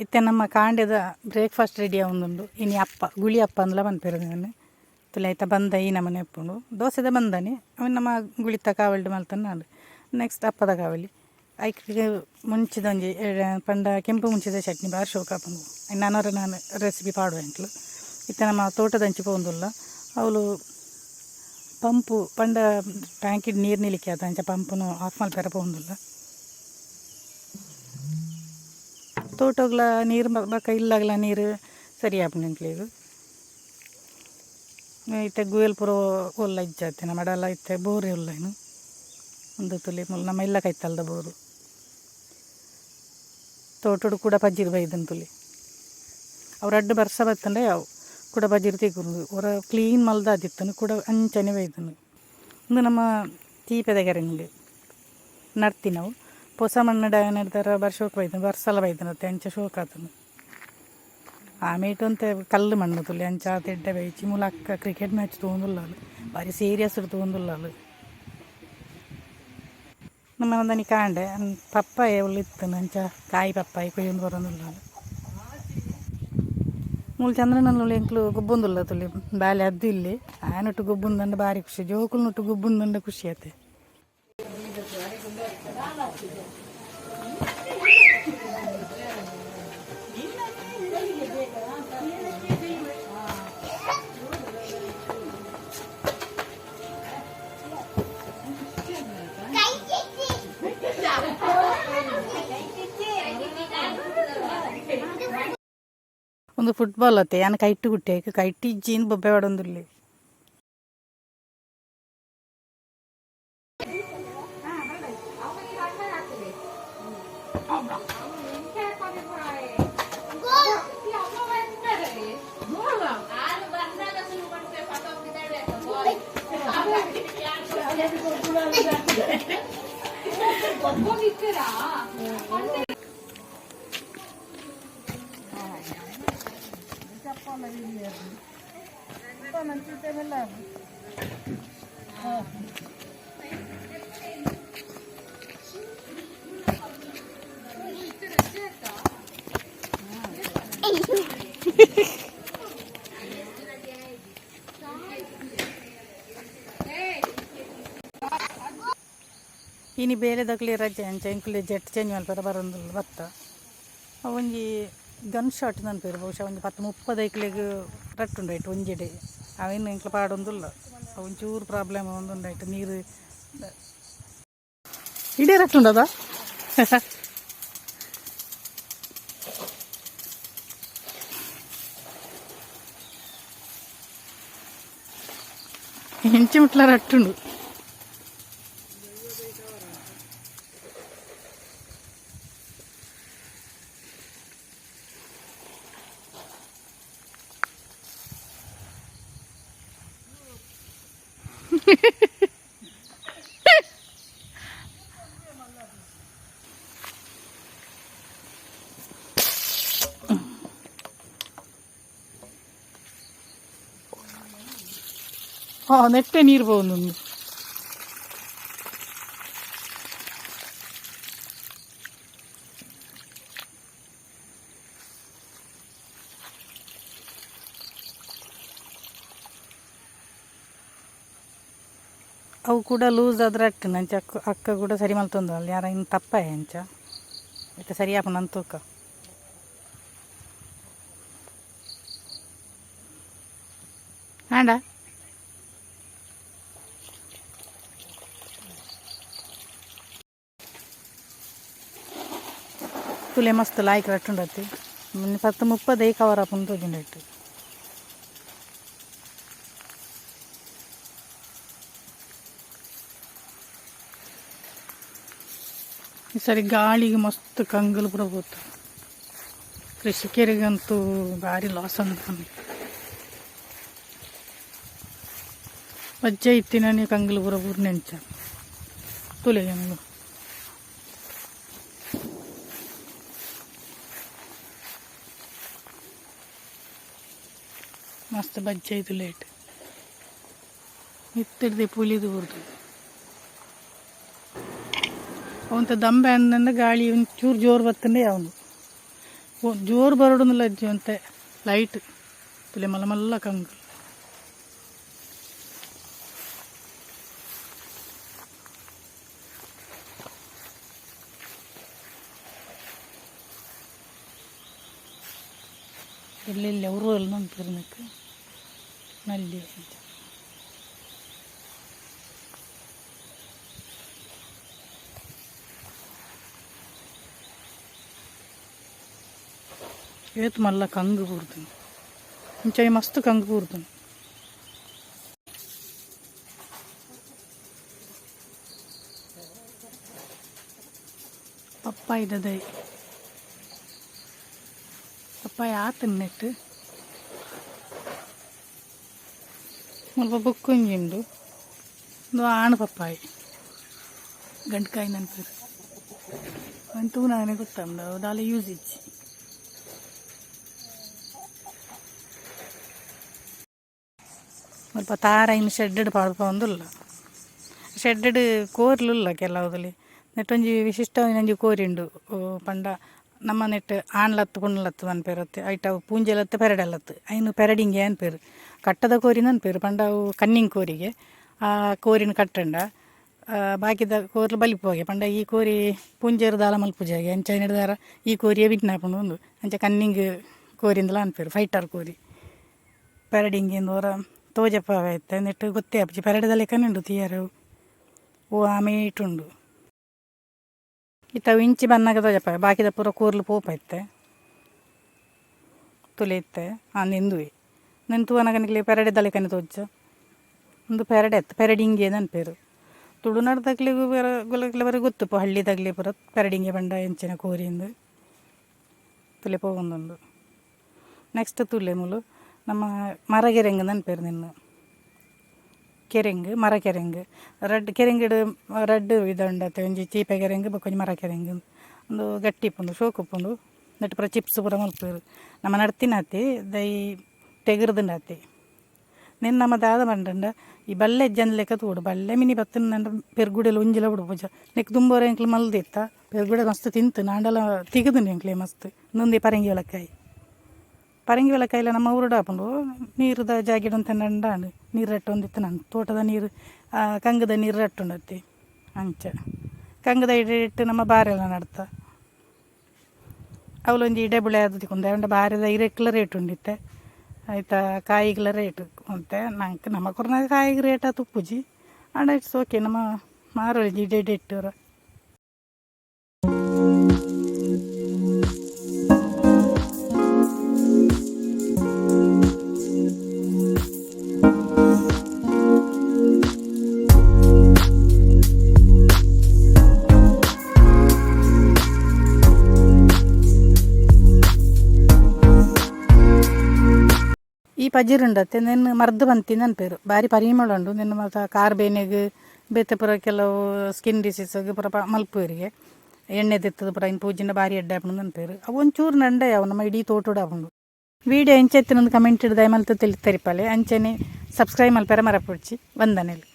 ಇತ್ತೆ ನಮ್ಮ ಕಾಂಡೆದ breakfast ready ಆವೊಂದುಂಡು. ಇನಿ ಅಪ್ಪ ಗುಳಿ ಅಪ್ಪ ಅಂದ್ಲ ಪನ್ಪೆರ್ ಉಂದೆನ್. ತುಲೆ ಐತ ಬಂದ ಈ ನಮೂನೆ ಉಪ್ಪುಂಡು. ದೋಸೆದ ಬಂದನೆ ಅವೆನ್ ನಮ್ಮ ಗುಳಿತ ಕಾವಲ್ಡ್ ಮಲ್ತೊಂದು ನೆಕ್ಸ್ಟ್ ಅಪ್ಪದ ಕಾವಲಿ. ಐಕ್ ಮುಂಚಿದ ಒಂಜಿ ಪಂಡ ಕೆಂಪು ಮುಂಚಿದ ಚಟ್ನಿ ಬಾರಿ ಶೋಕ ಆಪುಂಡು. ನನೊರ ನಾನು ರೆಸಿಪಿ ಪಾಡುವೆ ಎಂಕ್ಲು. ಇತ್ತೆ ನಮ್ಮ ತೋಟದಂಚಿ ಪೋವೊಂದುಲ್ಲ. ಅವ್ಲು ಪಂಪು ಪಂಡ ಟ್ಯಾಂಕಿಡ್ ನೀರು ನಿಲಿಕೆ ಆತ ಅಂಚ ಪಂಪುನು ಆಫ್ ಮಲ್ಪೆರೆ ಪೋವೊಂದುಲ್ಲ. ತೋಟಗ್ಲ ನೀರು ಬೊಕ ಇಲ್ಲಗ್ಲ ನೀರು ಸರಿ ಆಪುಂಡು ಎಂಕ್ಲೆಗ್. ಇತ್ತೆ ಗುವೆಲ್ ಪೂರ ಓಲ್ಲ ಇಜ್ಜಾತೆ ನಮಡಲ ಇತ್ತೆ ಬೋರೆ ಉಲ್ಲ ಇನ್ನು. ಉಂದು ತೂಲೆ ಮೂಲು ನಮ್ಮ ಇಲ್ಲ ಕೈತಲ್ದ ಬೋರು. ತೋಟಡು ಕೂಡ ಪಜಿರ್ ಬೈದನ್ ತೂಲೆ. ಅವು ರಡ್ಡ್ ಬರ್ಸ ಬತ್ತಂಡ ಯಾವು ಕುಡ ಪಜಿರ್ ತಿಕ್ಕುಂಡು. ಒರ ಕ್ಲೀನ್ ಮಲ್ದಾದಿತ್ತುಂಡು ಕುಡ ಅಂಚನೆ ಬೈದುಂಡು. ಉಂದು ನಮ್ಮ ತೀಪೆದ ಕೆರೆಂಗ್ ನಡ್ತಿನವು. ಪೊಸ ಮಣ್ಣುಡ ನೆಡ್ದರ ಬಾರಿ ಶೋಕು ಬೈದುಂಡು, ಬರ್ಸಲ ಬೈದುಂಡು ಅಂಚ ಶೋಕು ಆತುಂಡು. ಆಮೇಟ್ ಒಂತೆ ಕಲ್ಲು ಮಣ್ಣು ತೂಲೆ ಅಂಚ ಆತ್ ಎಡ್ಡೆ ಬೈಜಿ. ಮೂಲು ಅಕ್ಕ ಕ್ರಿಕೆಟ್ ಮ್ಯಾಚ್ ತೂವೊಂದುಲ್ಲಲ್, ಬಾರಿ ಸೀರಿಯಸ್ ತೂವೊಂದುಲ್ಲಲ್. ನಮ್ಮ ಒಂದನಿ ಕಾಂಡೆ ಪಪ್ಪಾಯ ಉಳ್ಳು ಇತ್ತುಂಡು, ಅಂಚ ಕಾಯಿ ಪಪ್ಪಾಯಿ ಕೊಯ್ಯೊಂದು ಬರೊಂದುಲ್ಲಲ್. ಮೂಲು ಚಂದ್ರನಲ್ಲುಳ್ಳಿ ಎಂಕ್ಲು ಗೊಬ್ಬೊಂದುಲ್ಲ ತೂಲೆ, ಬಾಲೆ ಅದ್ದು ಇಲ್ಲಿ ಆಯನೊಟ್ಟು ಗೊಬ್ಬುಂದಂಡ ಬಾರಿ ಖುಷಿ, ಜೋಕುಲ್ನೊಟ್ಟು ಗೊಬ್ಬುಂದಂಡ ಖುಷಿ ಆತೆ. ಒಂದು ಫುಟ್ಬಾಲ್ ಅತ್ತೆ ಯಾನ್ ಕೈಟ್ ಗುಟ್ಟೆ ಕೈಟ್ ಇಜ್ಜಿನ್ ಬೊಬ್ಬೆ ಪಾಡೊಂದುಲ್ಲೆ. ಇನಿ ಬೇಲೆದಕ್ಲೆ ರಜೆ ಅಂಚ ಎಂಕುಲು ಜೆಟ್ ಚೇಂಜ್ ಮಲ್ಪೆರೆ ಬರೊಂದುಲ್ಲ ಬತ್ತ. ಒಂಜಿ ಗನ್ ಶಾಟ್ ನನ್ಪೆರ್ ಬಹುಶಃ ಒಂಜಿ ಪತ್ತ್ ಮುಪ್ಪದೈಕ್ಲೆಗ್ ರಟ್ಟುಂಡು ಐಟ್ ಒಂಜೆಡೆ ಅವೆನ್ ಎಂಕ್ಲ ಪಾಡೊಂದುಲ್ಲ. ಒಂಚೂರು ಪ್ರಾಬ್ಲಮ್ ಆವೊಂದುಂಡು ಐಟ್ ನೀರು ಇಡೀ ರಟ್ಟುಂಡದ. ಎಂಚ ಮುಟ್ಲ ರಟ್ಟುಂಡು. ನೆಟ್ಟೆ ನೀರು ಪೋವೊಂದುಂಡು. ಅವು ಕೂಡ ಲೂಸ್ ಆದ್ರೆ ಅಟ್ಟುಂಡು ಅಂಚ ಅಕ್ಕ ಅಕ್ಕ ಕೂಡ ಸರಿ ಮಲ್ತೊಂದು ಯಾರ ಇನ್ನು ತಪ್ಪಾಯ ಅಂಚ ಇತ್ತೆ ಸರಿ ಆಪುಂಡು ಅಂದ್ ತೂಕ. ಆಂಡ ತುಲೆ ಮಸ್ತ್ ಲಾಯ್ಕ್ ರಟ್ಟುಂಡತ್ತಿ. ಪತ್ತ್ ಮುಪ್ಪದೈ ಕವರ್ ಆಪುಂಡು ತೋಜುಂಡು ಐಟ್. ಈ ಸರಿ ಗಾಳಿಗೆ ಮಸ್ತ್ ಕಂಗಲ್ ಪೂರ ಪೋತು. ಕೃಷಿಕರಿಗಂತೂ ಭಾರಿ ಲಾಸ್ ಅಂತ. ಬಜ್ಜೆ ಇತ್ತಿನ ಕಂಗಲ್ ಪೂರ ಬೂರ್ನೆ ಅಂಚ ತೂಲೆ ಜನಗಳು. ಮಸ್ತ್ ಬಜ್ಜೆ ಇದು ಲೇಟ್ ಮಿತ್ತಿಡ್ದೆ ಪುಲಿದು ಬುರ್ದು. ಅವಂತ ದಂಬೆ ಅಂದಂಡ ಗಾಳಿ ಒಂಚೂರು ಜೋರು ಬತ್ತಂಡೆ ಯಾವುದು. ಜೋರು ಬರೋಡುಂದಿಲ್ಲ ಅಂತೆ ಲೈಟ್ ತುಲೆ ಮಲ್ಲ ಮಲ್ಲ ಕಂಗ್. ಎಲ್ಲೆಲ್ಲಿ ಅವರು ಎಲ್ಲ ನಂಪಿರ್ನಕ್ಕೆ ನಲ್ಲಿ. ಏತ್ ಮಲ್ಲ ಕಂಗ್ ಬೂರ್ದುಂಡು. ಇಂಚ ಮಸ್ತ್ ಕಂಗ್ ಬೂರ್ದುಂಡು. ಪಪ್ಪಾಯಿದ ದೈ. ಪಪ್ಪಾಯ ಆತನ್ ನೆಟ್. ಮುಲ್ಪ ಬೊಕ್ಕೊಂಜಿ ಉಂಡು. ಉಂದು ಆಣ್ ಪಪ್ಪಾಯಿ, ಗಂಟ್ಕಾಯಿ ನನ್ಪೇರು. ಅವೆನ್ ತೂನಗನೆ ಗೊತ್ತುಂಡು, ಅವು ದಾಲ ಯೂಸ್ ಇಜ್ಜಿ. ಮುಲ್ಪ ತಾರಾಯಿನ್ ಶೆಡ್ಡ್ ಪಾಡ್ಪೊಂದುಲ್ಲ. ಶೆಡ್ಡ್ ಕೋರ್ಲುಲ್ಲ ಕೆಲವುದಲ್ಲಿ. ನೆಟ್ಟೊಂಜಿ ವಿಶಿಷ್ಟವಾಯಿನ ಒಂಜಿ ಕೋರಿ ಉಂಡು. ಪಂಡ ನಮ್ಮ ನೆಟ್ ಆಣ್ಲತ್ತು ಪೊಣ್ಣುಲತ್ತು ಪನ್ಪೆರತ್ತೆ. ಐಟ್ ಅವು ಪೂಂಜೆಲತ್ತು ಪೆರಡೆಲತ್ತು, ಐನ್ ಪೆರಡಿಂಗೆ ಅನ್ಪೆರ್. ಕಟ್ಟದ ಕೋರಿನ ಅನ್ಪೆರ್. ಪಂಡ ಅವು ಕನ್ನಿಂಗ್ ಕೋರಿಗೆ. ಆ ಕೋರಿನ ಕಟ್ಟಂಡ ಬಾಕಿದ ಕೋರ್ಲು ಬಲಿಪುವಗೆ. ಪಂಡ ಈ ಕೋರಿ ಪೂಂಜೆರ್ ದಾಲ ಮಲ್ಪುಜಾಗೆ. ಅಂಚ ಐನೆಡ್ದಾರ ಈ ಕೋರಿಯೇ ವಿನ್ ಆಪುಂಡು ಉಂದು. ಅಂಚ ಕನ್ನಿಂಗ್ ಕೋರಿಂದಲ ಅನ್ಪೆರ್. ಫೈಟರ್ ಕೋರಿ. ಪೆರಡಿಂಗೆ ಇಂದ್ ಒರ ತೋಜಪಾವೆ ಇತ್ತೆ. ನೆಟ್ ಗೊತ್ತೇ ಆಪುಜಿ. ಪೆರಡೆದ ಲೆಕ್ಕನೆ ಉಂಡು ತೂಯರೆ ಅವು. ಓ ಆ ಮೈಟ್ ಉಂಡು. ಇತ್ತೆ ಅವು ಇಂಚಿ ಬನ್ನಗ ತೋಜಪಾವೆ. ಬಾಕಿದ ಪೂರ ಕೋರ್ಲು ಪೋಪ ಇತ್ತೆ. ತುಲೆ ಇತ್ತೆ ಆಂದ್ ಇಂದುವೆ. ನೆನ್ ತೂವನಗ ನಿಕ್ಲೆ ಪೆರಡೆದ ಲೆಕ್ಕನೆ ತೋಜುಜ? ಉಂದು ಪೆರಡೆ ಅತ್ತ್, ಪೆರಡಿಂಗೆ ಅನ್ಪೆರ್. ತುಳುನಾಡ್ದಕ್ಲೆಗ್ ಪೂರ ಕೆಲವರಿಗೆ ಗೊತ್ತುಪ್ಪು. ಹಳ್ಳಿದಕ್ಲೆ ಪೂರ ಪೆರಡಿಂಗೆ ಪಂಡ ಎಂಚಿನ ಕೋರಿಂದ್. ತುಲೆ ಪೋವೊಂದುಂಡು. ನೆಕ್ಸ್ಟ್ ತುಲೆ ಮೂಲು ನಮ್ಮ ಮರಗೆರೆಂಗ್ ಅನ್ಪೆರ್ ನೆನ್ನ್. ಕೆರೆಂಗ್, ಮರ ಕೆರೆಂಗ್. ರಡ್ಡ್ ಕೆರೆಂಗ್ಡ್ ರಡ್ಡ್ ವಿಧ ಉಂಡತೆ. ಒಂಜಿ ಚೀಪೆ ಕೆರೆಂಗ್ ಬೊಕ್ಕ ಒಂಜಿ ಮರ ಕೆರೆಂಗ್. ಉಂದು ಗಟ್ಟಿ ಇಪ್ಪುಂಡು, ಶೋಕು ಉಪ್ಪುಂಡು. ನೆಟ್ ಪೂರ ಚಿಪ್ಸ್ ಪೂರ ಮಲ್ಪುವೆರ್. ನಮ ನಡ್ತಿನಾತೆ ದೈ ತೆಗ್ರ್‌ದುಂಡಾತೆ. ನೆನ್ ನಮ ದಾದ ಪಂಡಂಡ ಈ ಬಲ್ಲೆ ಇಜ್ಜಂದಿ ಲೆಕ್ಕ ತೂವೊಡು. ಬಲ್ಲೆ ಮಿನಿ ಬತ್ತುಂಡ ಪೆರ್ಗುಡೆಲ್ ಒಂಜಿಲ ಬುಡ್ಪುಜ. ನೆಕ್ ದುಂಬೊರ ಎಂಕ್ಲು ಮಲ್ದಿತ್ತ. ಪೆರ್ಗುಡೆ ಮಸ್ತ್ ತಿಂತು ಆಂಡಲ ತಿಗುದುಂಡು ಎಂಕ್ಲೆ ಮಸ್ತ್. ಉಂದೊಂಜಿ ಪರಂಗಿ ಬೆಳಕಾಯಿ. ಪರಂಗಿ ಬೆಳಕಾಯಿಲ ನಮ್ಮ ಊರುಡು ಆಪುಂಡು. ನೀರುದ ಜಾಗೆಡ್ ಒಂತೆ ನಂಡಾಂಡ್ ನೀರು ರಟ್ಟೊಂದಿತ್ತು. ತೋಟದ ನೀರು, ಕಂಗದ ನೀರು ರಟ್ಟುಂಡತ್ತೆ. ಅಂಚ ಕಂಗದ ಇಟ್ಟು ನಮ್ಮ ಬಾರೆಲ್ಲ ನಡ್ತ. ಅವಲೊಂಜಿ ಇಡೆ ಬುಳೆ ಆದ್ ತಿಕ್ಕುಂಡು. ಆಂಡ ಬಾರೆದ ಇರೆಕ್ಲ ರೇಟ್ ಉಂಡಿತ್ತೆ, ಐತ ಕಾಯಿಗ್ಲ ರೇಟ್ ಒಂತೆ. ನಂಕ್ ನಮ ಕೊರ್ನಗ ಕಾಯಿಗ್ ರೇಟ್ ಆತ್ ಉಪ್ಪುಜಿ. ಆಂಡ it's okay, ನಮ ಮಾರೊಲಿ ಇಡೆ ಇಡೆ ಇಟ್ಟು. ಈ ಪಜಿರ್ ಉಂಡತ್ತೆ, ನೆನ್ ಮರ್ದ್ ಪಂತಿ ಅನ್ಪೆರ್. ಬಾರಿ ಪರಿಮಳ ಉಂಡು. ನೆನ್ ಮಾತ ಕಾರ್ ಬೇನೆಗ್, ಬೇತೆ ಪೂರ ಕೆಲವು ಸ್ಕಿನ್ ಡಿಸೀಸ್ಗ್ ಪೂರ ಮಲ್ಪುವೆರಿಗೆ. ಎಣ್ಣೆ ದೆತ್ತುದು ಪೂರ ಐನ್ ಪೂಜಿಂಡ ಬಾರಿ ಎಡ್ಡೆ ಆಪುಂಡು ಅನ್ಪೆರ್. ಅವು ಒಂಚೂರು ನಂಡೆ ಅವು ನಮ್ಮ ಇಡೀ ತೋಟೊಡು ಆಪುಂಡು. ವೀಡಿಯೋ ಎಂಚ ಇತ್ತಿನಂದು ಕಮೆಂಟ್ ದಯಮಲ್ತ್ ತೆರಿಪಾಲೆ. ಅಂಚನೆ ಸಬ್ಸ್ಕ್ರೈಬ್ ಮಲ್ಪೆರೆ ಮರಪೊಡ್ಚಿ. ವಂದನೆಲು.